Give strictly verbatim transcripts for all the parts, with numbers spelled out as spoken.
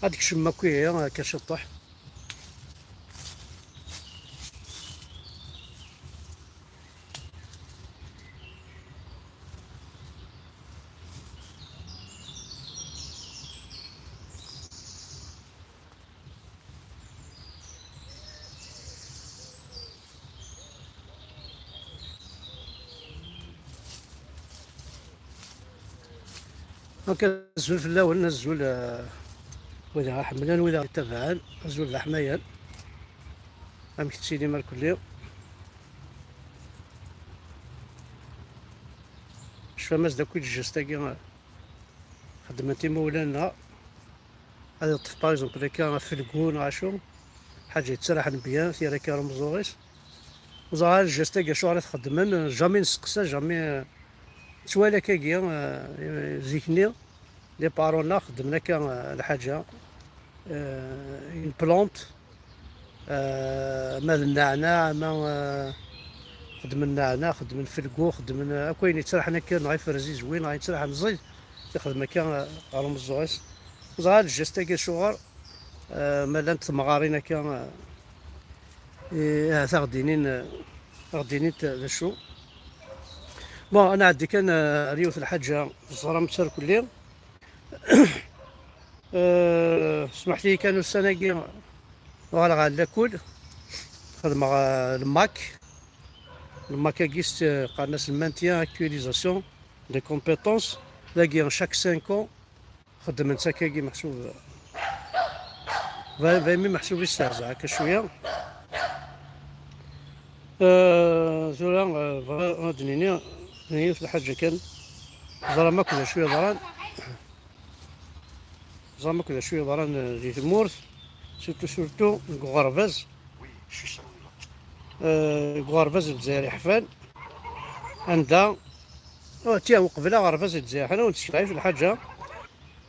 Ad kecmem akk ihi, akka ciṭuḥ. Donc, azul fell-awen, azul, eh, wid i ɣ-iḥemmlen, wid i ɣ-ittabaɛen, azul d aḥmayan. Amek tettilim irkelli? Cfam-as-d akk i lǧest-agi, eh, xeddmen-t imawlan-nneɣ. Ad yeṭṭef, par exemple, akka afelgu neɣ acu, ḥaǧa yettraḥen bien, tira akka ar umeẓẓuɣ-is. Ẓer ara lǧest-agi acuɣer i t-xeddmen, jamais nesteqsa, jamais, eh, nettwali akkagi, eh, zik-nni, les parents-nneɣ xeddmen akka, eh, lḥaǧa, eh, une plante, eh, ma d nneɛneɛ, ma, eh, xeddmen nneɛneɛ, xeddmen felgu, xeddmen, eh, akk ayen yettraḥen akka, neɣ iferzizwi, neɣ yettraḥen ẓid, ixdem akka, eh, ɣer umeẓẓuɣ-is. Ẓer ara lǧest-agi acuɣer, eh, ma llant temɣarin akka, eh, ahat ad ɣ-d-inin, eh, ad ɣ-d-inint d acu. Bon, ad nɛeddi kan, eh, ar yiwet lḥaǧa teẓram-tt irkelli. Eh, smeḥt-iyi kan ussan-agi uɣaleɣ ɣer lakul, xedmeɣ, eh, le mac. Le mac-agi s-, qqaren-as le maintien, actualisation des compétences. Dagi, chaque cinq ans, xeddmen-tt akkagi meḥsub. Vingt, vingt mille meḥsub yestehza akka cwiya. Eh, tura, eh, bɣiɣ ad d-nini, nini yiwet lḥaǧa kan. Ẓram akk d acu yeḍran. Ẓram akk d acu yeḍran, eh, di tmurt, surtout, surtout deg uɣerbaz. Eh, deg uɣerbaz n Lezzayer iḥfan, anda, oh, tiens, uqbel aɣerbaz n Lezzayer iḥfan, ur nettkel ɣef lḥaǧa.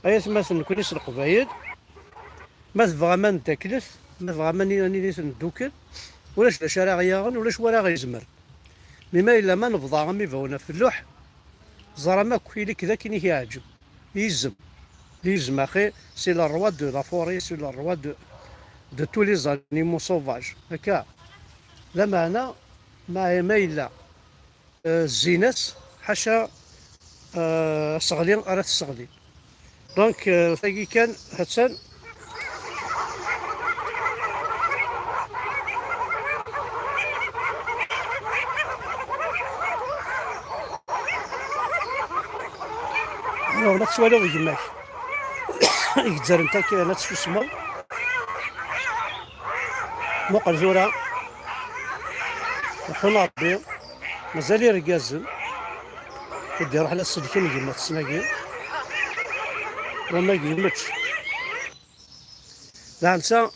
Ay atmaten, nekkni s Leqbayel, ma tebɣam ad neddaklet, ma tebɣam ad nili, ad nili neddukkel, ulac d acu ara ɣ-yaɣen, ulac wara ɣ-yezmer. Mi ma yella ma nebḍa am ibawen ɣef lluḥ, ẓram akk, ili-k d akken i k-iɛǧeb. Yizem. Yizem, axi, c'est le roi de la forêt, c'est le roi de, de tous les animaux sauvages. Akka. Lameɛna, ma, ma yella, eh, zzin-as, ḥaca, eh, aseɣli ara tesseɣli. Donc, eh, tagi kan, ha-tt-an. Alors, la tettwaliḍ gma-k i yezzren takka, la tessusmeḍ. Muqel tura. Iḥun Ṛebbi. Mazal irgazen. I d-iruḥ la selken gma-tsen-agi. Wamagi yemmečč. Daɣen ta,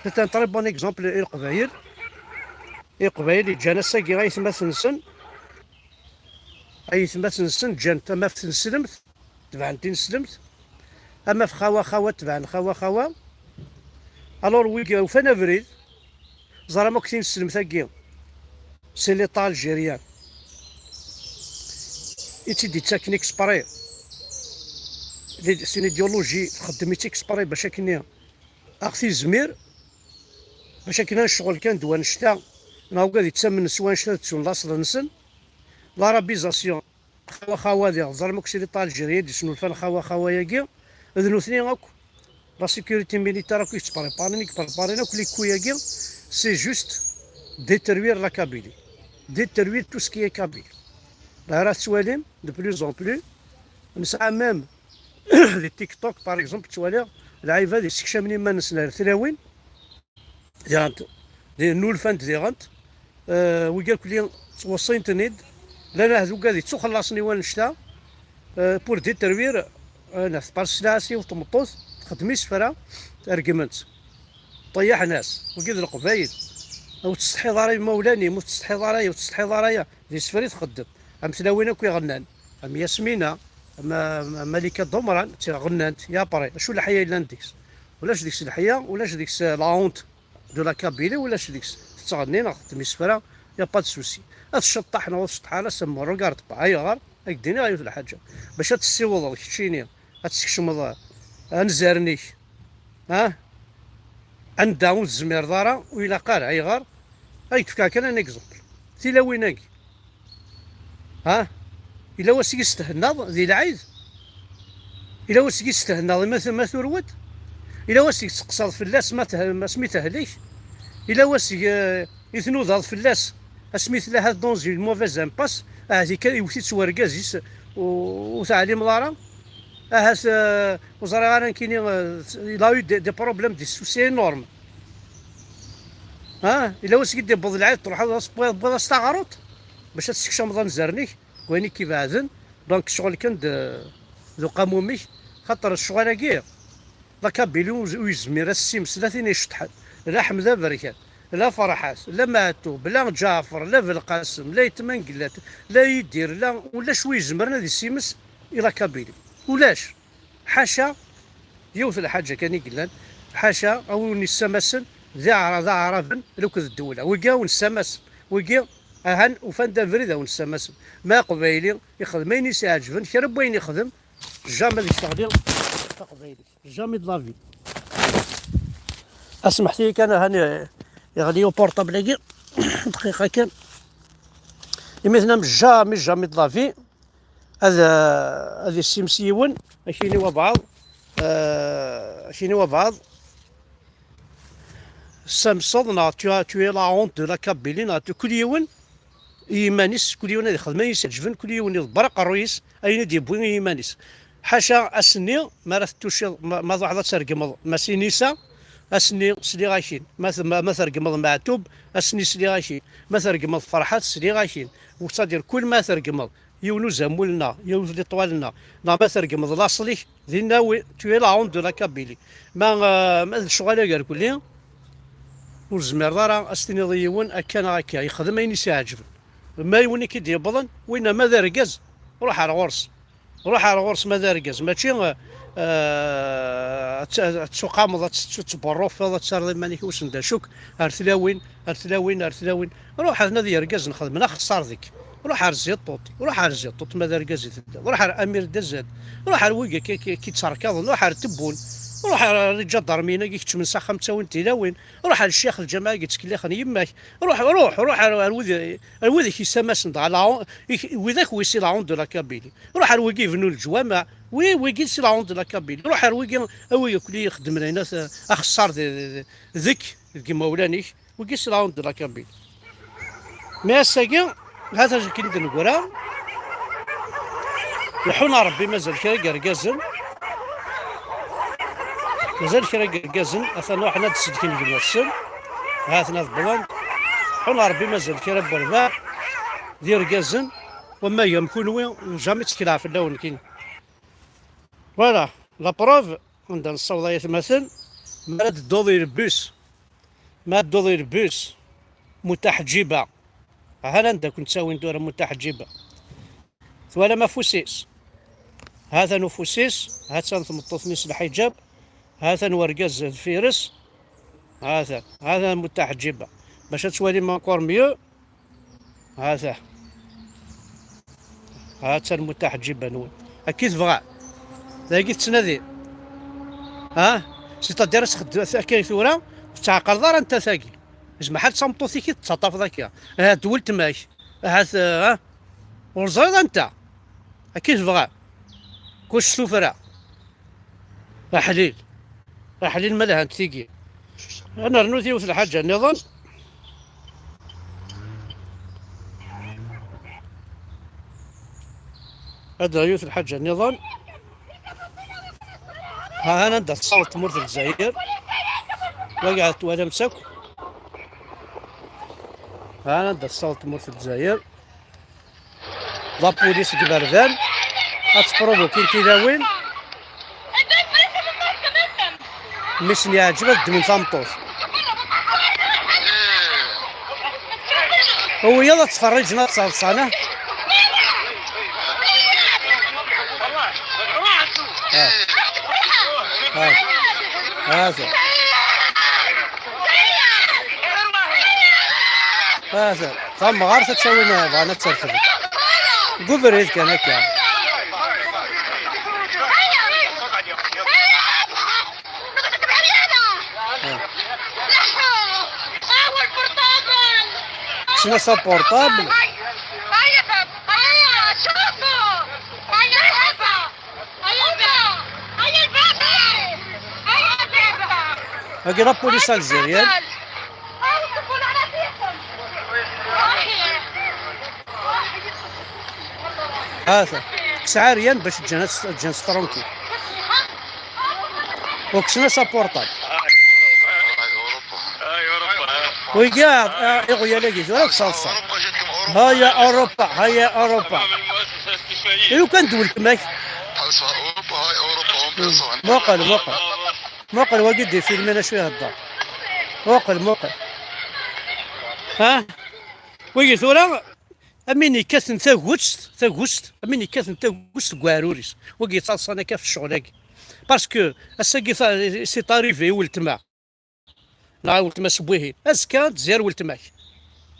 c'est un très bon exemple i Leqbayel. I Leqbayel i ǧǧan ass-agi aytmaten-nsen, aytmaten-nsen ǧǧan tamaft n slemt, tebɛen tineslemt, ama f xawa xawa tebɛen xawa xawa. Alors, wigi ufan abrid, ẓram akk tineslemt-agi, c'est l'État algérien i tt-id-ittaken exprès. C'est une idéologie, txeddem-itt exprès bac akken aɣ-t-izmir, bac akken ad necɣel kan d wanect-a, neɣ ugad yettamen s wanect-a ad ttun laṣel-nsen. L'arabisation, xawa xawa diɣ, teẓram akk c'est l'État algérien i d-isnulfan xawa xawa-agi, d nutni akk. La sécurité militaire akk yettpréparen, i yepréparen akk les coups-agi, c'est juste détruire la Kabylie, détruire tout ce qui est kabyle. Ara tettwalim de plus en plus, nesɛa même di TikTok, par exemple, ttwaliɣ lɛibad yessekcamen iman-nsen ar tlawin, diɣen, di, nulfan-d diɣen, eh, wigi akk-nni ttweṣṣin-ten-id, llan ahat ugad yettuxellaṣen i wannect-a, eh, pour détruire, eh, neɣ tpars sselɛa-s yiwet tmeṭṭut, txeddem isefra, regmen-tt. Ṭeyyaḥen-as, wigi d Leqbayel. Ur tettsetḥiḍ ara i imawlan-im, ur tettsetḥiḍ ara, ur tettsetḥiḍ ara, d isefra i txeddem. Am tlawin akk iɣennan, am Yasmina, am, am Malika Dumran, d tiɣennant, ya après, acu leḥya yellan deg-s? Ulac deg-s leḥya, ulac deg-s la honte de la Kabylie, ulac deg-s tettɣenni neɣ teddem isefra, y a pas de souci. Ad tceṭṭeḥ neɣ ur tceṭṭeḥ ara, ça me regarde pas. Ayɣer? Ad k-d-iniɣ yiwet lḥaǧa. Bac ad tessiwḍeḍ keččini ad teskecmeḍ anzaren-ik, ha? Anda ur tezmireḍ ara, ur ilaq ara. Ayɣer? Ad k-d-fkeɣ kan an exemple. Tilawin-agi, ha? Yella wasmi s-thennaḍ di lɛid? Yella wasmi s-thennaḍ ma t-, ma turew-d? Yella wasmi teqsaḍ fell-as ma teh-, asmi tehlek? Yella wasmi, eh, i tnudaḍ fell-as asmi tella ahat dans une mauvaise impasse, ahat ikka iwet-itt wergaz-is, u-, ur teɛlimeḍ ara? Ahat, eh, ur ẓriɣ ara nekkini, eh, il a eu des, des problèmes, des soucis énormes. Ha? Yella wasmi i d-yewweḍ lɛid, truḥeḍ as-, tewwiḍ-as taɣruṭ bac ad tsekcmeḍ anzaren-ik deg wayen i k-ibeɛden. Donc, ccɣel kan d, d uqamum-ik, xaṭer ccɣel-agi, la Kabylie ur, ur yezmir ad s-simes la tin iceṭṭḥen, la Ḥmed Aberkan, la Ferḥat, la Meɛtub, la Ǧaɛfer, la Belqasem, la Ayt Mengellat, la Yidir, la ulac wi izemren ad issimes i la Kabylie. Ulac. Ḥaca yiwet lḥaǧa kan i yellan, ḥaca a win yessamasen d iɛra-, d aɛraben akked ddewla. Wigi a wen-ssamasen, wigi ahan ufan-d abrid a wen-ssamasen. Ma aqbayli ixdem ayen i s-iɛeǧben, kra n wayen ixdem, jamais ad yesseɣli taqbaylit, jamais de la vie. Asmeḥt-iyi kan, ahan yeɣli uportable-agi. Dqiqa kan. Imi tenam jamais, jamais de la vie ad, ad issimes yiwen, akini wabɛaḍ, eh, akini wabɛaḍ, tessamseḍ neɣ tu, tu es la honte de la Kabylie, neɣ tu, kul yiwen i yiman-is, kul yiwen ad ixdem ayen i s-iɛeǧben, kul yiwen iḍebber aqerruy-is, ayen i d-yewwi i yiman-is. Ḥaca ass-nni, mi ara tettuciḍ, ma, ma truḥeḍ ad tergmeḍ Masinisa, ass-nni sliɣ-ak-in. Ma, ma, ma tergmeḍ Meɛtub, ass-nni sliɣ-ak-in. Ma tergmeḍ Ferḥat, sliɣ-ak-in. Wettadir, kul ma tergmeḍ yiwen uzamul-nneɣ, yiwet liṭwal-nneɣ, neɣ ma tergmeḍ laṣel-ik, dinna wi, tu es la honte de la Kabylie. Ma, eh, ma d ccɣel agerkuli, ur tezmireḍ ara ad s-tiniḍ i yiwen akka neɣ akka, yexdem ayen i s-iɛeǧben. Ma yiwen i k-id-yewwḍen, winna ma d argaz, ruḥ ar ɣur-s. Ruḥ ar ɣur-s ma d argaz, mačči, eh, ad t-, ad tuqameḍ, ad t-, ad tberrufiḍ, ad terreḍ iman-ik wissen d acu-k, ar tlawin, ar tlawin, ar tlawin. Ruḥ ad nadi irgazen xedmen axeṣṣar deg-k. Ruḥ ar Ziṭuṭ, ruḥ ar Ziṭuṭ ma d argaz i telliḍ. Ruḥ ar Amir Dazad, ruḥ ar wigi akka k-, k-, k-itterkaḍen, ruḥ ar Tebbun, ruḥ ar, ar iǧadarmiyen-agi keččmen s axxam ttawin tilawin, ruḥ ar ccix lǧamaɛ i yettkellixen yemma-k, ruḥ, ruḥ, ruḥ ar, ar wid, ar wid i k-yessamasen dɣa la, i k-, widak wi si la honte de la Kabylie. Ruḥ ar wigi ibennun leǧwameɛ, wi, wigi si la honte de la Kabylie. Ruḥ ar wigi, a wigi akk-, i ixeddmen ayen at-, axeṣṣar de, de, de, deg, deg imawlan-ik, wigi si la honte de la Kabylie. Mi ass-agi, ha-t-a akken i d-neggra, iḥun Ṛebbi mazal kra n yergazen, mazal kra n yergazen, atan ruḥen ad d-sellken gma-tsen, ha-ten ad wwḍen, iḥun Ṛebbi mazal kra n werbaɛ d yergazen, wamma gam kunwi, jamais ttekleɣ fell-awen nekkini. Voilà, la preuve, anda nessaweḍ ay atmaten, mi ara d-tedduḍ i lebus, mi ara d-tedduḍ i lebus, Mutaḥeǧǧiba. Ahan anda ken-ttawin tura Mutaḥeǧǧiba. Twalam afus-is? Ha-t-an ufus-is, ha-tt-an tmeṭṭut-nni s lḥiǧab, ha-t-an wergaz deffir-s, ha-t-an, ha-t-an Mutaḥeǧǧiba. Bac ad twalim encore mieux, ha-t-a. Ha-tt-an Mutaḥeǧǧiba-nwen. Akka i tebɣa. Dagi tettnadi. Ha? C'est-à-dire, as-xeddmet akka i tura, ur tettɛeqqleḍ ara anta tagi. Zmeḥ ad d tameṭṭut-ik i tettaṭṭafeḍ akka. Ahat d weltma-k. Ahat, ha? Ur ẓriḍ anta. Akka i tebɣa. Kullec s tuffra. Aḥlil. Aḥlil ma lhant tigi. Ad nernu yiwet lḥaǧa nniḍen. Ad d-yiwet lḥaǧa nniḍen. Ha, ha, anda tessaweḍ tmurt n Lezzayer. Wagi twalam-tt akk. Ha, anda tessaweḍ tmurt n Lezzayer. La police deg iberdan ad tprovokin tilawin. Mi sen-yeɛǧeb ad ddmen tameṭṭut. Wiyaḍ ad ttferriǧen ad ttaḍsan, ah? Ah. Ah. Ah. Ah. Tamɣart ad tt-awin, bɣan ad tt-refden. Deg ubrid kan akka. Kna sa portable. Hagi la police algérienne. Hata. Kkes ɛeryan bac ǧǧan-as, ǧǧan-as tranquille. U kksen-as aportable. Wigi, ah, iɣyal-agi tura ttaḍsan. Haya Europa, haya Europa. Ilu kan d weltma-k. Muqel, muqel. Muqel, wagi d-ifilmin acu ihedder. Muqel, muqel. Ha? Wigi tura, am win yekkaten tagust, tagust, am win yekkaten tagust deg uɛrur-is. Wagi yettaḍsan akka ɣef ccɣel-agi. Parce que ass-agi ta-, c'est arrivé i weltma. Neɣ i weltma-s n Wihin. Azekka ad d-tezzi ar weltma-k.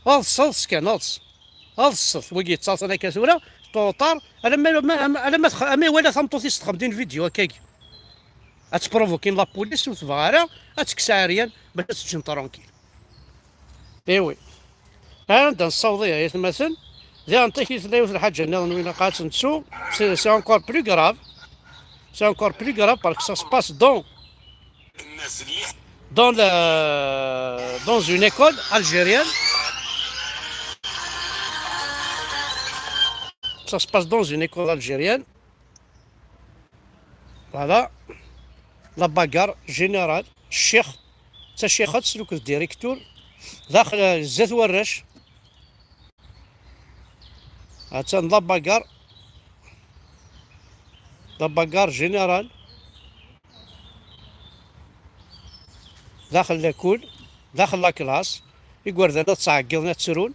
Ḍset kan, ḍset. Ḍset. Wagi yettaḍsan akka tura, trop tard, alamma, alamma, alamma tx-, ama iwala tameṭṭut-is txeddem-d une vidéo akkagi. Ad tprovokin la police ur tebɣi ara, ad tekkes ɛeryan bac ad tt-ǧǧen tranquille. Eh oui. Anda nessaweḍ ihi, ay atmaten? Diɣen takit tella yiwet lḥaǧa nniḍen win ilaq ad tt-nettu. C'est, c'est encore plus grave. C'est encore plus grave parce que ça se passe dans, dans la, dans une école algérienne. Ça se passe dans une école algérienne. Voilà. La bagarre générale. Ccix, tacixet, akked directeur. Daxel, zdat warrac. Attan la bagarre. La bagarre générale. Daxel lakul, daxel la classe. Igerdan ad ttɛeggiḍen, ad ttrun.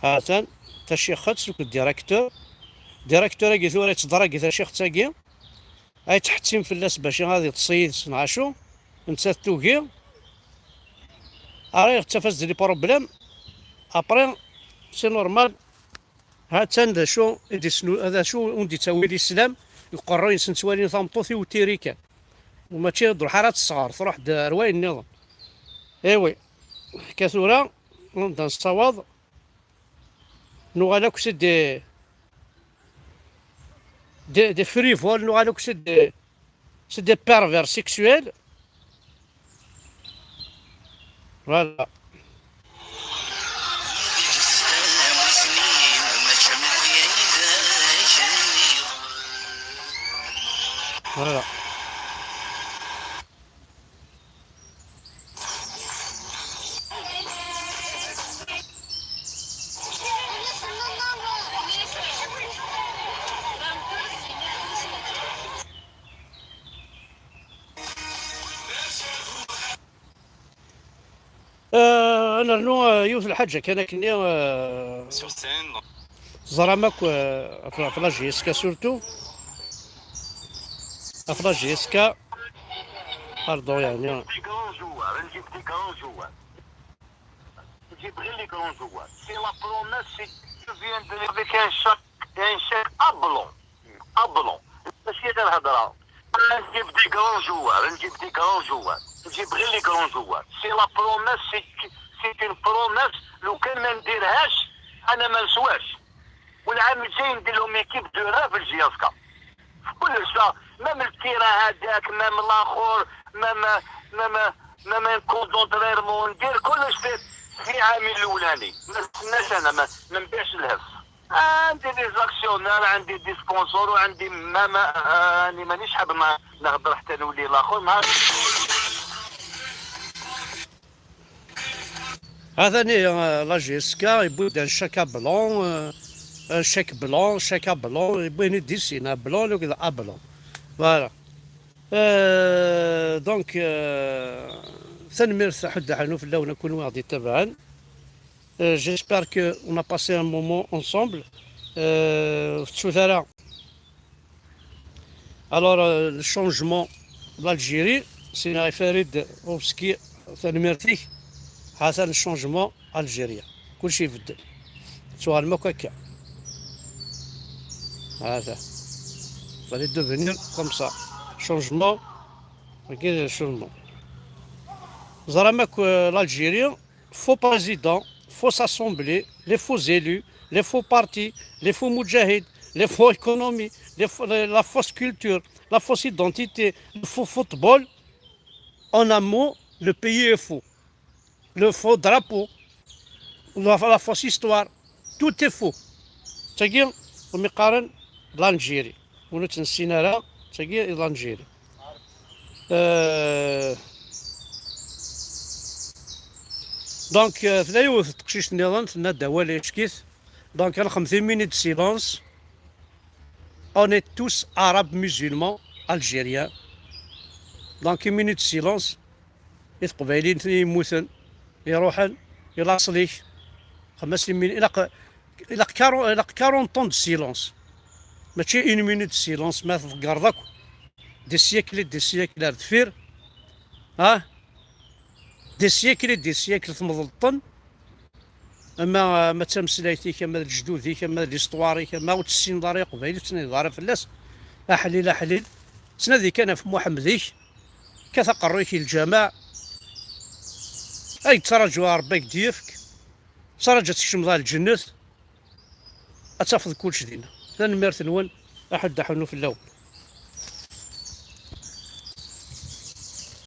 Atan tacixet akked directeur. Directeur-agi tura yettḍragi tacixet-agi. Ay ttḥettim fell-as bac ad iṭṭes yid-s neɣ acu. Nettat tugi. Ara yeɣ ttaf-as-d les problèmes. Après, c'est normal. Ha-tt-an d acu i d-isnu-, d acu i d-ittawi lislam deg uqerruy-nsen, ttwalin tameṭṭut iwet iri kan. U mačči ur d-truḥ ara ad tesɣer, truḥ-d ar wayen nniḍen. Eh oui, akka tura, anda nessawaḍ, nuɣal akk c'est des, des, des frivoles, nuɣal akk c'est des, c'est des pervers sexuels. Voilà. Voilà. Euh, ad nernu, euh, yiwet lḥaǧa kan akkenni, euh, teẓram akk, euh, ɣef, ɣef la J S K surtout. Ɣef la J S K. Pardon, yeɛni. Des grands joueurs, nǧib des grands joueurs. Nǧib غير les grands joueurs. C'est la promesse, c'est, je viens de avec un chèque, un chèque à blanc. À blanc. Mačči d lhedra. Nǧib des grands joueurs, nǧib des grands joueurs. Nǧib غير les grands joueurs. C'est la promesse, c'est, c'est une promesse. لو كان ما نديرهاش، أنا ما نسواش. والعام الجاي ندير لهم équipe de rêve في ال J S K. في كلش، même التيران هذاك، même لاخر، même، même، même un contrat ندير كلش في، في عامي الأولاني. ما نستناش أنا، ما، ما نبيعش الهف. عندي des actionnaires، عندي des sponsors، وعندي ما، ما، آه، راني مانيش حاب ما نهضر حتى نولي لاخر، ما هذا ني، آه، la J S K يبوي un chèque à blanc، آه، un chèque blanc، chèque à blanc، يبوي هني dessiner blanc، لوك ذا à blanc. Voilà. آه، donc، آه، tanemmirt ḥedd ḥanu fell-awen akk kunwi aɣ-d-ittabaɛen. Euh, j'espère que on a passé un moment ensemble. Euh, ur tettut ara. Alors, euh, le changement d'Algérie, c'est Farid Ovski, tanemmirt-ik. Hatan le changement algérien. Kulci ibeddel. Tuɣalem akk akka. Hata. Fallait devenir comme ça. Changement. Wagi d changement. Ẓram akk, euh, l'Algérie. faux président, fausse assemblée, les faux élus, les faux partis, les faux moudjahids, les faux économies, les faux- la fausse culture, la fausse identité, le faux football. En un mot, le pays est faux. Le faux drapeau, la, la fausse histoire, tout est faux. Tagi, umi qqaren l'Algérie. Ur tt-nessin ara, tagi i l'Algérie. Euh, donc, euh, tella yiwet teqcict nniḍen, tenna-d awal ičkit. Donc, une minute de silence. On est tous arabes, musulmans, algériens. Donc, une minute de silence. I teqbayliyin yemmuten, iruḥen, i laṣel-ik. Xemmas imil-, ilaq, ilaq quarante, ilaq quarante ans de silence. Mačči une minute de silence, ma tḍeggreḍ akk des siècles et des siècles ar deffir. Ah, des siècles et des siècles tmeḍleḍ-ten. Ama, ama d tameslayt-ik, ama d lejdud-ik, ama d l'histoire-ik, ama ur tessineḍ ara i Leqbayel, ur tettnadiḍ ara fell-as. Aḥlil, aḥlil. Ttnadi kan ɣef Muḥemmed-ik. Kkat aqerruy-ik i lǧameɛ. Ay d-ttraǧu Ṛebbi ad k-d-yefk. Ttraǧu ad tkecmeḍ ɣer lǧennet. Ad tafeḍ kullec dinna. Tanemmirt-nwen. Aḥuddu aḥunnu fell-awen.